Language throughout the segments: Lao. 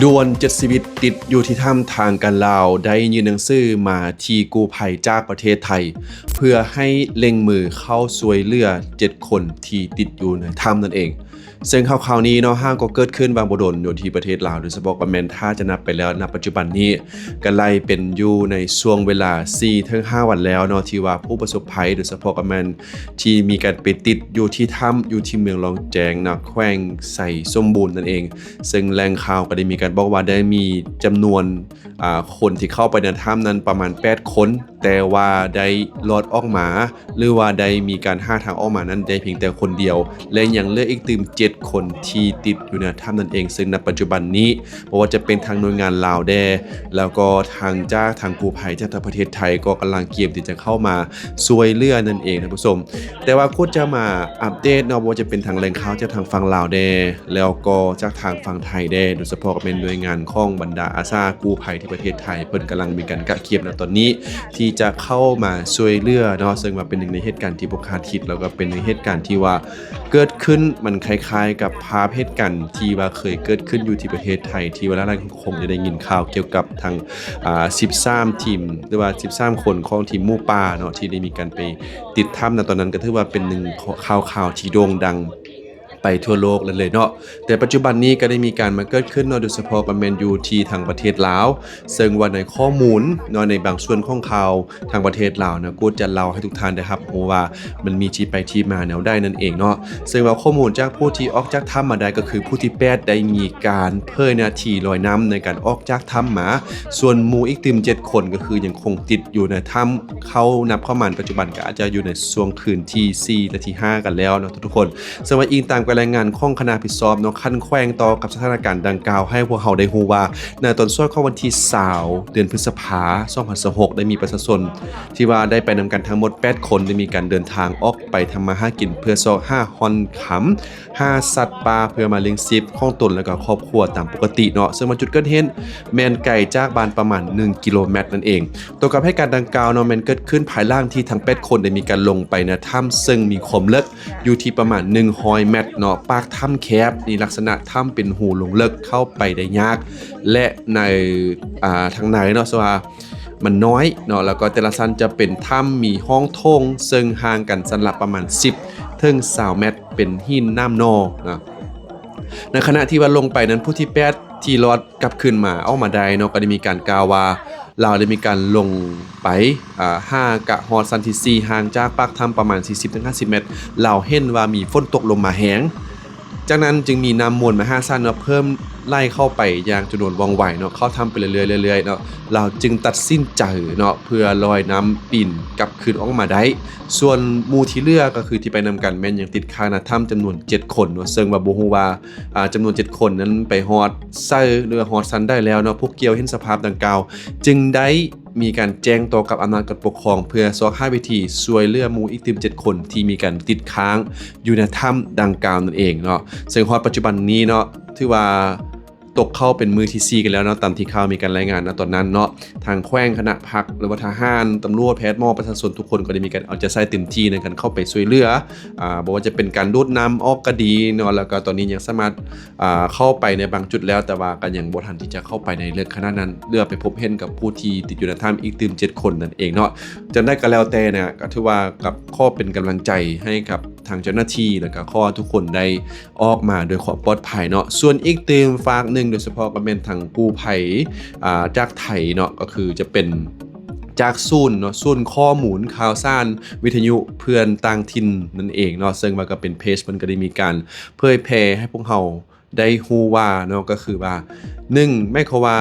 ດ່ວນເຈັດຊີວິດຕິດຢູ່ທີ່ຖ້ຳ ທາງການລາວໄດ້ຍື່ນໜັງສືມາທີ່ກູ້ໄພຈາກປະເທດໄທ ເພື່ອໃຫ້ເລັ່ງມືເຂົ້າຊ່ວຍເຫຼືອເຈັດຄົນທີ່ຕິດຢູ່ໃນຖ້ຳນັ້ນເອງ. ເຊິ່ງຂ່າວໆນີ້ເນາະ ຫາກກໍເກີດຂຶ້ນວ່າບໍ່ດົນຢູ່ທີ່ປະເທດລາວ ໂດຍສະເພາະກໍແມ່ນຖ້າຈະນັບໄປແລ້ວ ນະປັດຈຸບັນນີ້ກໍໄລ່ເປັນຢູ່ໃນຊ່ວງເວລາສີ່ເຖິງຫ້າວັນແລ້ວເນາະ ທີ່ວ່າຜູ້ປະສົບໄພ ໂດຍສະເພາະກໍແມ່ນທີ່ມີການໄປຕິດຢູ່ທີ່ຖ້ຳ ຢູ່ທີ່ເມືອງລອງແຈງເນາະ ແຂວງໄຊສົມບູນນັ້ນເອງ. ເຊິ່ງແຫຼ່ງຂ່າວກໍໄດ້ມີການບອກວ່າໄດ້ມີຈຳນວນ ອາ ຄົນທີ່ເຂົ້າໄປໃນຖ້ຳນັ້ນປະມານແປດຄົນ ແຕ່ວ່າໄດ້ລອດອອກມາ ຫຼືວ່າໄດ້ມີການຫາທາງອອກມານັ້ນໄດ້ພຽງແຕ່ຄົນດຽວ ແລະ ຍັງເຫຼືອອີກຕື່ມເຈັດຄົນທີ່ຕິດຢູ່ໃນຖ້ຳນັ້ນເອງ. ເຊິ່ງນະປັດຈຸບັນນີ້ ບໍ່ວ່າຈະເປັນທາງໜ່ວຍງານລາວແດ່ ແລ້ວກໍທາງຈາກທາງກູ້ໄພຈາກທາງປະເທດໄທ ກໍກຳລັງກຽມທີ່ຈະເຂົ້າມາຊ່ວຍເຫຼືອນັ້ນເອງທ່ານຜູ້ຊົມ. ແຕ່ວ່າກໍຈະມາອັບເດດເນາະ ບໍ່ວ່າຈະເປັນທາງແຫຼ່ງຂ່າວຈາກທາງຝັ່ງລາວແດ່ ແລ້ວກໍຈາກທາງຝັ່ງໄທແດ່ ໂດຍສະເພາະກໍແມ່ນໜ່ວຍງານຂອງບັນດາອາສາກູ້ໄພທີ່ປະເທດໄທ ເພິ່ນກຳລັງມີການກະກຽມນະຕອນນີ້ ທີ່ຈະເຂົ້າມາຊ່ວຍເຫຼືອເນາະ. ເຊິ່ງວ່າເປັນໜຶ່ງໃນເຫດການທີ່ບໍ່ຄາດຄິດ ແລ້ວກໍເປັນໜຶ່ງເຫດການທີ່ວ່າເກີດຂຶ້ນ ມັນຄ້າຍໆກັບພາບເຫດການທີ່ວ່າເຄີຍເກີດຂຶ້ນຢູ່ທີ່ປະເທດໄທ ທີ່ວ່າຫຼາຍໆຄົນຄົງຈະໄດ້ຍິນຂ່າວກ່ຽວກັບທາງ ອາ ສິບສາມທີມ ຫຼືວ່າສິບສາມຄົນຂອງທີມໝູປ່າເນາະ ທີ່ໄດ້ມີການໄປ ຕິດຖ້ຳນະຕອນນັ້ນ ກໍຖືວ່າເປັນໜຶ່ງຂ່າວຄາວທີ່ໂດ່ງດັງໄປທົ່ວໂລກເລີຍເນາະ. ແຕ່ປັດຈຸບັນນີ້ກໍໄດ້ມີການມາເກີດຂຶ້ນເນາະ ໂດຍສະເພາະກໍແມ່ນຢູ່ທີ່ທາງປະເທດລາວ ເຊິ່ງວ່າໃນຂໍ້ມູນເນາະ ໃນບາງສ່ວນຂອງຂ່າວທາງປະເທດລາວນະ ກໍຈະເລົ່າໃຫ້ທຸກທ່ານໄດ້ຮັບຮູ້ວ່າມັນມີທີ່ໄປທີ່ມາແນວໃດນັ້ນເອງເນາະ. ເຊິ່ງວ່າຂໍ້ມູນຈາກຜູ້ທີ່ອອກຈາກຖ້ຳມາໄດ້ ກໍຄືຜູ້ທີແປດໄດ້ມີການເຜີຍນາທີລອຍນ້ຳໃນການອອກຈາກຖ້ຳມາ, ສ່ວນໝູ່ອີກຕື່ມເຈັດຄົນ ກໍຄືຍັງຄົງຕິດຢູ່ໃນຖ້ຳ ເຂົ້ານັບເຂົ້າມາປັດຈຸບັນກໍອາດຈະຢູ່ໃນຊ່ວງຄືນທີສີ່ ແລະ ທີຫ້າກັນແລ້ວເນາະທຸກໆຄົນ. ເຊິ່ງວ່າອີງຕາມການລາຍງານຂອງຄະນະຮັບຜິດຊອບເນາະ ຂັ້ນແຂວງຕໍ່ກັບສະຖານະການດັ່ງກ່າວ ໃຫ້ພວກເຮົາໄດ້ຮູ້ວ່າ ໃນຕອນສວຍຂອງວັນທີຊາວ ເດືອນພຶດສະພາ ສອງພັນຊາວຫົກ ໄດ້ມີປະຊາຊົນທີ່ວ່າໄດ້ໄປນຳກັນທັງໝົດແປດຄົນ ໄດ້ມີການເດີນທາງອອກໄປທຳມາຫາກິນ ເພື່ອຊອກຫາຮ່ອນຄຳ ຫາສັດປ່າເພື່ອມາລ້ຽງຊີບຂອງຕົນ ແລະ ກໍຄອບຄົວຕາມປົກກະຕິເນາະ. ເຊິ່ງວ່າຈຸດເກີດເຫດແມ່ນໄກຈາກບ້ານປະມານໜຶ່ງກິໂລແມັດນັ້ນເອງ. ຕໍ່ກັບເຫດການດັ່ງກ່າວເນາະ ແມ່ນເກີດຂຶ້ນພາຍຫຼັງທີ່ທັງແປດຄົນໄດ້ມີການລົງໄປໃນຖ້ຳ ເຊິ່ງມີຄວາມເລິກຢູ່ທີ່ປະມານໜຶ່ງຮ້ອຍແມັດເນາະ. ປາກຖ້ຳແຄບ ມີລັກສະນະຖ້ຳເປັນຮູລົງເລິກ ເຂົ້າໄປໄດ້ຍາກ ແລະ ໃນ ອາ ທາງໃນເນາະ ເຊິ່ງວ່າ ມັນນ້ອຍເນາະ ແລ້ວກໍແຕ່ລະຊັ້ນຈະເປັນຖ້ຳມີຫ້ອງໂຖງ ເຊິ່ງຫ່າງກັນຊັ້ນລະປະມານສິບເຖິງຊາວແມັດ ເປັນຫີນໜາມໜໍ່ນະ. ໃນຂະນະທີ່ວ່າລົງໄປນັ້ນ ຜູ້ທີແປດທີ່ລອດກັບຄືນມາ ອອກມາໄດ້ເນາະ ກໍໄດ້ມີການກ່າວວ່າ ລາວໄດ້ມີການລົງໄປ ອາ ຫາກະຮອດຊັ້ນທີສີ່ ຫ່າງຈາກປາກຖ້ຳປະມານສີ່ສິບເຖິງຫ້າສິບແມັດ ລາວເຫັນວ່າມີຝົນຕົກລົງມາແຮງ ຈາກນັ້ນຈຶ່ງມີນ້ຳມວນມະຫາສານເນາະ ເພີ່ມໄຫຼເຂົ້າໄປຢ່າງຈຳນວນວ່ອງໄວເນາະ ເຂົ້າຖ້ຳໄປເລື້ອຍໆ ເລື້ອຍໆເນາະ ລາວຈຶ່ງຕັດສິນໃຈເນາະ ເພື່ອລອຍນ້ຳປີນກັບຄືນອອກມາໄດ້. ສ່ວນໝູ່ທີ່ເຫຼືອກໍຄືທີ່ໄປນຳກັນແມ່ນຍັງຕິດຄ້າງໃນຖ້ຳຈຳນວນເຈັດຄົນເນາະ ເຊິ່ງວ່າບໍ່ຮູ້ວ່າ ອາ ຈຳນວນເຈັດຄົນນັ້ນໄປຮອດໃສ ຫຼືວ່າຮອດຊັ້ນໃດແລ້ວເນາະ. ຜູ້ກ່ຽວເຫັນສະພາບດັ່ງກ່າວ ຈຶ່ງໄດ້ ມີການແຈ້ງຕໍ່ກັບອຳນາດການປົກຄອງ ເພື່ອຊອກຫາວິທີຊ່ວຍເຫຼືອໝູ່ອີກຕື່ມເຈັດຄົນທີ່ມີການຕິດຄ້າງຢູ່ໃນຖ້ຳດັ່ງກ່າວນັ້ນເອງເນາະ. ເຊິ່ງຮອດປັດຈຸບັນນີ້ເນາະ ຖືວ່າຕົກເຂົ້າເປັນມື້ທີສີ່ກັນແລ້ວເນາະ ຕາມທີ່ຂ່າວມີການລາຍງານນະຕອນນັ້ນເນາະ. ທາງແຂວງ, ຄະນະພັກ ຫຼືວ່າທະຫານ, ຕຳຫຼວດ, ແພດ, ໝໍ, ປະຊາຊົນທຸກຄົນກໍໄດ້ມີການເອົາໃຈໃສ່ເຕັມທີ່ໃນການເຂົ້າໄປຊ່ວຍເຫຼືອ ອາ ບໍ່ວ່າຈະເປັນການດູດນ້ຳອອກກໍດີເນາະ ແລ້ວກໍຕອນນີ້ຍັງສາມາດ ອ່າ ເຂົ້າໄປໃນບາງຈຸດແລ້ວ ແຕ່ວ່າກໍຍັງບໍ່ທັນທີ່ຈະເຂົ້າໄປໃນເລິກຂະໜາດນັ້ນ ເຫຼືອໄປພົບເຫັນກັບຜູ້ທີ່ຕິດຢູ່ໃນຖ້ຳອີກຕື່ມເຈັດຄົນນັ້ນເອງເນາະ. ຈັ່ງໃດກໍແລ້ວແຕ່ນະ ກໍຖືວ່າກັບຂໍເປັນກຳລັງໃຈໃຫ້ກັບທາງເຈົ້າໜ້າທີ່ ແລ້ວກໍຂໍໃຫ້ທຸກຄົນໄດ້ອອກມາດ້ວຍຄວາມປອດໄພເນາະ. ສ່ວນອີກຕື່ມຟາກໜຶ່ງ ໂດຍສະເພາະກໍແມ່ນທາງກູ້ໄພ ອ່າ ຈາກໄທເນາະ ກໍຄືຈະເປັນຈາກສູນເນາະ ສູນຂໍ້ມູນຂ່າວສານວິທະຍຸເພື່ອນຕ່າງຖິ່ນນັ້ນເອງເນາະ ເຊິ່ງວ່າກໍເປັນເພຈ ເພິ່ນກໍໄດ້ມີການເຜີຍແຜ່ໃຫ້ພວກເຮົາ ໄດ້ຮູ້ວ່າເນາະ ກໍຄືວ່າ ໜຶ່ງ ໝາຍຄວາມວ່າ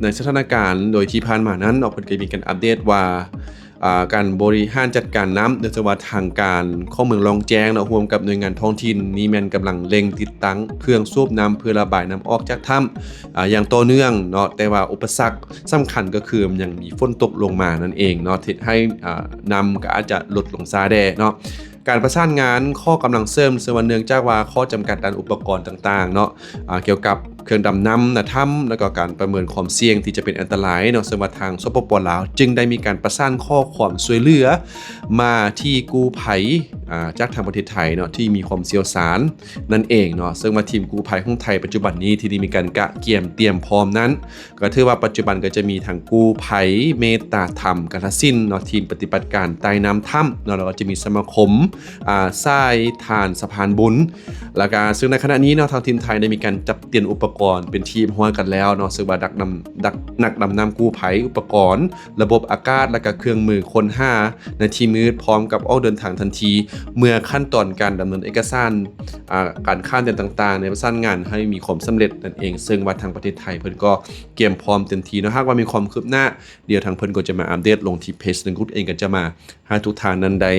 ໃນສະຖານະການໂດຍທີ່ຜ່ານມານັ້ນເນາະ ເພິ່ນກໍມີການອັບເດດວ່າ ອ່າ ການບໍລິຫານຈັດການນ້ຳ ເນື່ອງຈາກວ່າທາງການຂອງເມືອງລອງແຈງເນາະ ຮ່ວມກັບໜ່ວຍງານທ້ອງຖິ່ນນີ້ແມ່ນກຳລັງເລັ່ງຕິດຕັ້ງເຄື່ອງສູບນ້ຳ ເພື່ອລະບາຍນ້ຳອອກຈາກຖ້ຳ ອ່າ ຢ່າງຕໍ່ເນື່ອງເນາະ ແຕ່ວ່າອຸປະສັກສຳຄັນກໍຄືຍັງມີຝົນຕົກລົງມານັ້ນເອງເນາະ ເຮັດໃຫ້ ອ່າ ນ້ຳກໍອາດຈະລົດລົງຊ້າແດ່ເນາະ. ການປະສານງານຂໍກຳລັງເສີມ ເຊິ່ງວ່າເນື່ອງຈາກວ່າຂໍ້ຈຳກັດດ້ານອຸປະກອນຕ່າງໆເນາະ ອ່າ ກ່ຽວກັບ ເຄື່ອງດຳນ້ຳໃນຖ້ຳ ແລ້ວກໍການປະເມີນຄວາມສ່ຽງທີ່ຈະເປັນອັນຕະລາຍເນາະ, ເຊິ່ງວ່າທາງ ສປປ ລາວ ຈຶ່ງໄດ້ມີການປະສານຂໍຄວາມຊ່ວຍເຫຼືອມາທີ່ກູ້ໄພ ອາ ຈາກທາງປະເທດໄທເນາະ ທີ່ມີຄວາມຊ່ຽວຊານນັ້ນເອງເນາະ, ເຊິ່ງວ່າທີມກູ້ໄພຂອງໄທປັດຈຸບັນນີ້ທີ່ໄດ້ມີການກະກຽມຕຽມພ້ອມນັ້ນ ກໍຖືວ່າປັດຈຸບັນກໍຈະມີທັງກູ້ໄພເມດຕາທຳກາລະສິນເນາະ, ທີມປະຕິບັດການໃຕ້ນ້ຳຖ້ຳເນາະ, ແລ້ວກໍຈະມີສະມາຄົມ ອາ ສາຍທານສະພານບຸນ ແລ້ວກໍເຊິ່ງໃນຂະນະນີ້ເນາະ ທາງທີມໄທໄດ້ມີການຈັດຕຽມອຸປະກອນເປັນທີ່ຮຽບຮ້ອຍກັນແລ້ວເນາະ, ເຊິ່ງວ່ານັກນຳ ນັກ ນັກດຳນ້ຳກູ້ໄພ, ອຸປະກອນ, ລະບົບອາກາດ ແລ້ວກໍເຄື່ອງມືຄົ້ນຫາໃນທີ່ມືດ ພ້ອມກັບອອກເດີນທາງທັນທີ ເມື່ອຂັ້ນຕອນການດຳເນີນເອກະສານ ອາ ການຂ້າມແດນຕ່າງໆ ໃນປະສານງານໃຫ້ມີຄວາມສຳເລັດນັ້ນເອງ, ເຊິ່ງວ່າທາງປະເທດໄທເພິ່ນກໍກຽມພ້ອມເຕັມທີ່ເນາະ. ຫາກວ່າມີຄວາມຄືບໜ້າ ດຽວທາງເພິ່ນກໍຈະມາອັບເດດລົງທີ່ເພຈ ແລະ ກຸດເອງກໍຈະມາໃຫ້ທຸກທ່ານນັ້ນໄດ້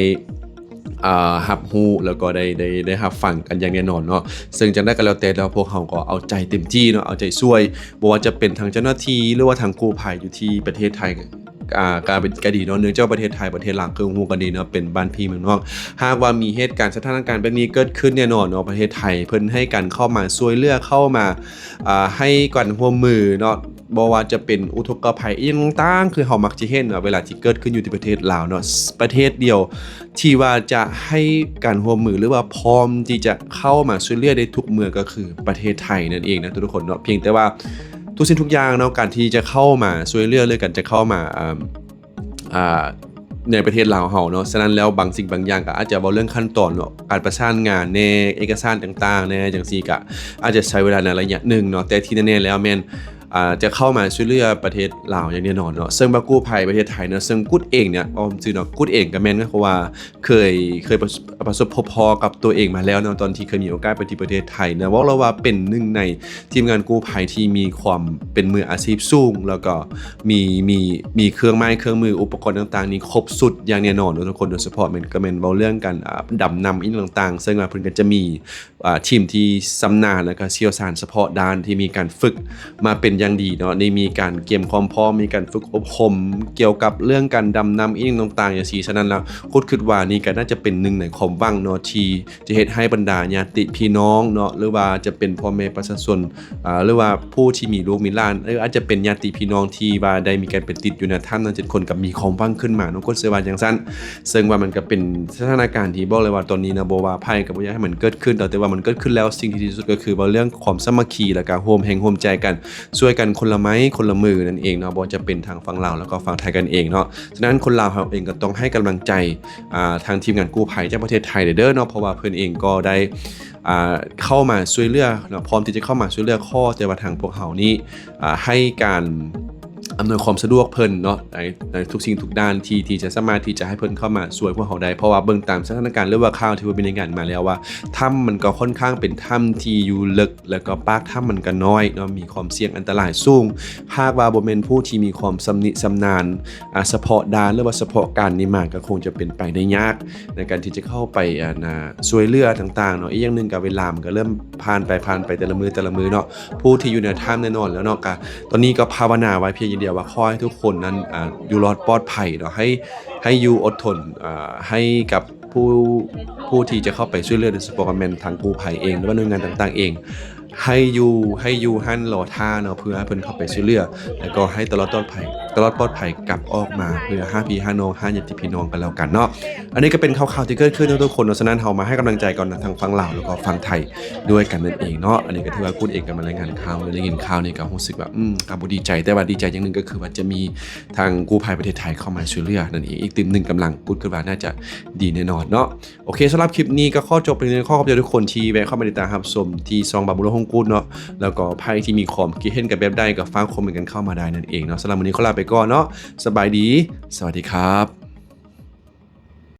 ອາ ຮັບຮູ້ ແລ້ວກໍໄດ້ ໄດ້ ໄດ້ຮັບຟັງກັນຢ່າງແນ່ນອນເນາະ. ເຊິ່ງຈັ່ງໃດກໍແລ້ວແຕ່ເນາະ ພວກເຮົາກໍເອົາໃຈເຕັມທີ່ເນາະ, ເອົາໃຈຊ່ວຍ ບໍ່ວ່າຈະເປັນທາງເຈົ້າໜ້າທີ່ ຫຼືວ່າທາງກູ້ໄພຢູ່ທີ່ປະເທດໄທ ອາ ກະເປັນ ກະດີເນາະ, ເນື່ອງຈາກປະເທດໄທ ປະເທດລາວ ຄືຮູ້ກັນດີເນາະ ເປັນບ້ານພີ່ເມືອງນ້ອງ. ຫາກວ່າມີເຫດການສະຖານະການແບບນີ້ເກີດຂຶ້ນແນ່ນອນເນາະ, ປະເທດໄທເພິ່ນໃຫ້ການເຂົ້າມາຊ່ວຍເຫຼືອ ເຂົ້າມາ ອາ ໃຫ້ການຮ່ວມມືເນາະ, ບໍ່ວ່າຈະເປັນອຸທົກກະໄພອີ່ຫຍັງຕ່າງໆ ຄືເຮົາມັກຈະເຫັນເນາະ ເວລາທີ່ເກີດຂຶ້ນຢູ່ທີ່ປະເທດລາວເນາະ, ປະເທດດຽວທີ່ວ່າຈະໃຫ້ການຮ່ວມມື ຫຼືວ່າພ້ອມທີ່ຈະເຂົ້າມາຊ່ວຍເຫຼືອໄດ້ທຸກເມື່ອ ກໍຄືປະເທດໄທນັ້ນເອງນະທຸກໆຄົນເນາະ. ພຽງແຕ່ວ່າທຸກສິ່ງທຸກຢ່າງເນາະ ການທີ່ຈະເຂົ້າມາຊ່ວຍເຫຼືອ ຫຼືການຈະເຂົ້າມາ ອາ ອາ ໃນປະເທດລາວເຮົາເນາະ, ສະນັ້ນແລ້ວບາງສິ່ງບາງຢ່າງກໍອາດຈະເວົ້າເລື່ອງຂັ້ນຕອນເນາະ ການປະສານງານແດ່ ເອກະສານຕ່າງໆແດ່ ຈັ່ງຊີ້ກໍອາດຈະໃຊ້ເວລາໃນໄລຍະໜຶ່ງເນາະ, ແຕ່ທີ່ແນ່ໆແລ້ວແມ່ນ ອາ ຈະເຂົ້າມາຊ່ວຍເຫຼືອປະເທດລາວຢ່າງແນ່ນອນເນາະ. ເຊິ່ງວ່າກູ້ໄພປະເທດໄທເນາະ ເຊິ່ງກຸດເອງເນຍ ເວົ້າຊື່ເນາະ ກຸດເອງກໍແມ່ນ ເພາະວ່າເຄີຍ ເຄີຍປະ ປະສົບພົບພໍ້ກັບຕົວເອງມາແລ້ວເນາະ ຕອນທີ່ເຄີຍມີໂອກາດໄປທີ່ປະເທດໄທເນາະ, ເວົ້າແລ້ວວ່າເປັນໜຶ່ງໃນທີມງານກູ້ໄພທີ່ມີຄວາມເປັນມືອາຊີບສູງ ແລ້ວກໍມີ ມີ ມີເຄື່ອງໄມ້ເຄື່ອງມື ອຸປະກອນຕ່າງໆນີ້ຄົບຊຸດຢ່າງແນ່ນອນເນາະທຸກຄົນ. ໂດຍສະເພາະແມ່ນ ກໍແມ່ນເວົ້າເລື່ອງການ ອາ ດຳນ້ຳອີ່ຫຍັງຕ່າງໆ ເຊິ່ງວ່າເພິ່ນກໍຈະມີ ອາ ທີມທີ່ຊຳນານ ແລ້ວກໍຊ່ຽວຊານສະເພາະດ້ານ ທີ່ມີການຝຶກມາເປັນຢ່າງດີເນາະ, ໄດ້ມີການກຽມຄວາມພ້ອມ ມີການຝຶກອົບຮົມກ່ຽວກັບເລື່ອງການດຳນ້ຳອີ່ຫຍັງຕ່າງໆຈັ່ງຊີ້. ສະນັ້ນແລ້ວ ກຸດຄິດວ່ານີ້ກໍໜ້າຈະເປັນໜຶ່ງໃນຄວາມຫວັງເນາະ ທີ່ຈະເຮັດໃຫ້ບັນດາຍາດຕິພີ່ນ້ອງເນາະ ຫຼືວ່າຈະເປັນພໍ່ແມ່ປະຊາຊົນ ອາ ຫຼືວ່າຜູ້ທີ່ມີລູກມີຫຼານ ຫຼືອາດຈະເປັນຍາດຕິພີ່ນ້ອງທີ່ວ່າໄດ້ມີການໄປຕິດຢູ່ໃນຖ້ຳນັ້ນຈັກຄົນ ກໍມີຄວາມຫວັງຂຶ້ນມາເນາະ, ກໍເຊື່ອວ່າຈັ່ງຊັ້ນ. ເຊິ່ງວ່າມັນກໍເປັນສະຖານະການທີ່ບອກເລີຍວ່າຕອນນີ້ນະ ບໍ່ວ່າໃຜກໍບໍ່ຢາກໃຫ້ມັນເກີດຂຶ້ນ, ແຕ່ວ່າມັນເກີດຂຶ້ນແລ້ວ ສິ່ງທີ່ດີທີ່ສຸດກໍຄືເວົ້າເລື່ອງຄວາມສາມັກຄີ ແລ້ວກໍຮ່ວມແຮງຮ່ວມໃຈກັນ ຊ່ວຍກັນຄົນລະໄມ້ຄົນລະມືນັ້ນເອງເນາະ, ບໍ່ວ່າຈະເປັນທາງຝັ່ງລາວ ແລ້ວກໍຝັ່ງໄທກັນເອງເນາະ. ສະນັ້ນຄົນລາວເຮົາເອງກໍຕ້ອງໃຫ້ກຳລັງໃຈ ອາ ທາງທີມງານກູ້ໄພຈາກປະເທດໄທເດີເນາະ, ເພາະວ່າເພິ່ນເອງກໍໄດ້ ອາ ເຂົ້າມາຊ່ວຍເຫຼືອເນາະ, ພ້ອມທີ່ຈະເຂົ້າມາຊ່ວຍເຫຼືອ ຂໍແຕ່ວ່າທາງພວກເຮົານີ້ ອາ ໃຫ້ການອຳນວຍຄວາມສະດວກເພິ່ນເນາະ ໃນ ໃນທຸກສິ່ງທຸກດ້ານທີ່ ທີ່ຈະສາມາດທີ່ຈະໃຫ້ເພິ່ນເຂົ້າມາຊ່ວຍພວກເຮົາໄດ້, ເພາະວ່າເບິ່ງຕາມສະຖານະການ ຫຼືວ່າຂ່າວທີ່ເພິ່ນມີລາຍງານມາແລ້ວວ່າ ຖ້ຳມັນກໍຄ່ອນຂ້າງເປັນຖ້ຳທີ່ຢູ່ເລິກ ແລ້ວກໍປາກຖ້ຳມັນກໍນ້ອຍເນາະ, ມີຄວາມສ່ຽງອັນຕະລາຍສູງ. ຫາກວ່າບໍ່ແມ່ນຜູ້ທີ່ມີຄວາມຊຳນິຊຳນານ ອາ ສະເພາະດ້ານ ຫຼືວ່າສະເພາະການນີ້ມາ ກໍຄົງຈະເປັນໄປໄດ້ຍາກໃນການທີ່ຈະເຂົ້າໄປ ອັນ ອາ ຊ່ວຍເຫຼືອຕ່າງໆເນາະ. ອີກຢ່າງໜຶ່ງກໍເວລາມັນກໍເລີ່ມຜ່ານໄປ ຜ່ານໄປແຕ່ລະມື້ ແຕ່ລະມື້ເນາະ, ຜູ້ທີ່ຢູ່ໃນຖ້ຳແນ່ນອນແລ້ວເນາະ ກໍຕອນນີ້ກໍພາວະນາໄວ້ພຽງຢ່າງດຽວວ່າ ຂໍໃຫ້ທຸກຄົນນັ້ນ ອາ ຢູ່ລອດປອດໄພເນາະ, ໃຫ້ ໃຫ້ຢູ່ອົດທົນ ອາ ໃຫ້ກັບຜູ້ ຜູ້ທີ່ຈະເຂົ້າໄປຊ່ວຍເຫຼືອ ໂດຍສະເພາະກໍແມ່ນທາງກູ້ໄພເອງ ຫຼືວ່າໜ່ວຍງານຕ່າງໆເອງ ໃຫ້ຢູ່ ໃຫ້ຢູ່ຫັ້ນລໍຖ້າເນາະ ເພື່ອໃຫ້ເພິ່ນເຂົ້າໄປຊ່ວຍເຫຼືອ ແລ້ວກໍໃຫ້ຕະຫຼອດປອດໄພ ຕະຫຼອດປອດໄພກັບອອກມາ ເພື່ອຫາພີ່ຫານ້ອງ ຫາຍາດຕິພີ່ນ້ອງກັນແລ້ວກັນເນາະ. ອັນນີ້ກໍເປັນຂ່າວໆທີ່ເກີດຂຶ້ນເນາະທຸກຄົນເນາະ, ສະນັ້ນເຮົາມາໃຫ້ກຳລັງໃຈກັນນະ ທັງຝັ່ງລາວ ແລ້ວກໍຝັ່ງໄທດ້ວຍກັນນັ້ນເອງເນາະ. ອັນນີ້ກໍຖືວ່າກຸດເອງກໍມາລາຍງານຂ່າວ ໄດ້ຍິນຂ່າວນີ້ກໍຮູ້ສຶກວ່າ ອືມ ກໍບໍ່ດີໃຈ, ແຕ່ວ່າດີໃຈຢ່າງໜຶ່ງກໍຄືວ່າຈະມີທາງກູ້ໄພປະເທດໄທເຂົ້າມາຊ່ວຍເຫຼືອນັ້ນເອງ ອີກຕື່ມໜຶ່ງກຳລັງ, ກຸດຄິດວ່າໜ້າຈະດີແນ່ນອນເນາະ. ໂອເຄ ສຳລັບຄລິບນີ້ກໍຂໍຈົບພຽງເທົ່ານີ້. ຂໍຂອບໃຈທຸກຄົນທີ່ແວະເຂົ້າມາຕິດຕາມຮັບຊົມທີ່ຊ່ອງບາບູໂລຮົງກຸດເນາະ, ແລ້ວກໍໃຜທີ່ມີຄວາມຄິດເຫັນກັນແບບໃດກໍຝາກຄອມເມັນກັນເຂົ້າມາໄດ້ນັ້ນເອງເນາະ. ສຳລັບມື້ນີ້ຂໍລາໄປກ່ອນເນາະ. ສະບາຍດີ. ສະຫວັດດີຄັບ.